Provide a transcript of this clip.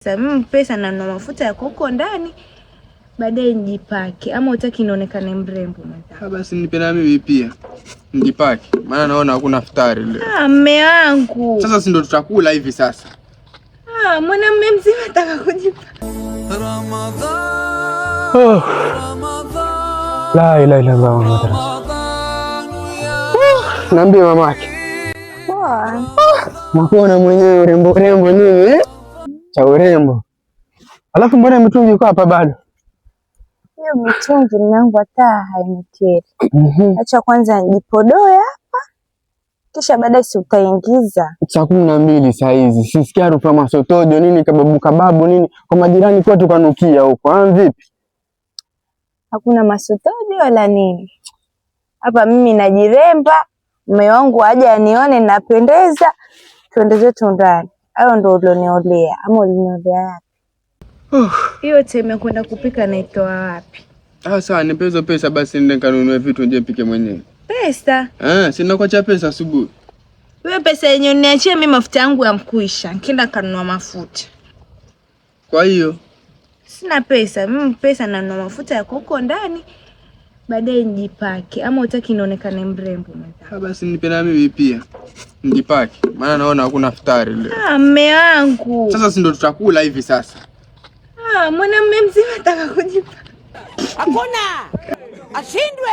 Mimi pesa nanunua mafuta ya huko ndani, baadaye nijipake, ama utaki nionekane mrembo mwenzangu? Ah, basi nipe na mimi pia nijipake, maana naona hakuna futari leo. Ah, mme wangu. Sasa si ndo tutakula hivi sasa? Ah, mwanamume mzima ataka kujipa. Oh. La ilaha illallah Muhammad rasul. Naambie mamake. Poa. Mwakona mwenyewe urembo urembo nini eh? Cha urembo. Alafu mbona mitungi iko hapa bado? Hiyo mitungi mume wangu hata hainikeri. Acha kwanza nijipodoe hapa, kisha baadaye si utaingiza. Saa 12 saa hizi sisikia harufu ya masotojo nini kababu kababu nini kwa majirani kwetu kanukia huko. Ah, vipi? Hakuna masotojo wala nini hapa, mimi najiremba, mume wangu aje anione napendeza, tuende zetu ndani. Hayo ndo ulioniolea ama uliniolea yapi? Hiyo time ya kwenda kupika naitoa wapi? Ah, sawa, nipe hizo pesa basi nende nikanunue vitu nje nipike mwenyewe. Pesa? Eh, sina kuacha pesa asubuhi. Wewe pesa yenye uniachie mimi mafuta yangu yamkuisha, nkienda kanunua mafuta. Kwa hiyo sina pesa, mimi pesa nanunua mafuta ya huko ndani, baadaye nijipake, ama utaki nionekane mrembo mwenzangu? Ah, basi nipe na mimi pia nijipake, maana naona hakuna futari leo. Ah, mme wangu. Sasa si ndo tutakula hivi sasa? Ah, mwanamume mzima ataka kujipa. Hakuna ashindwe.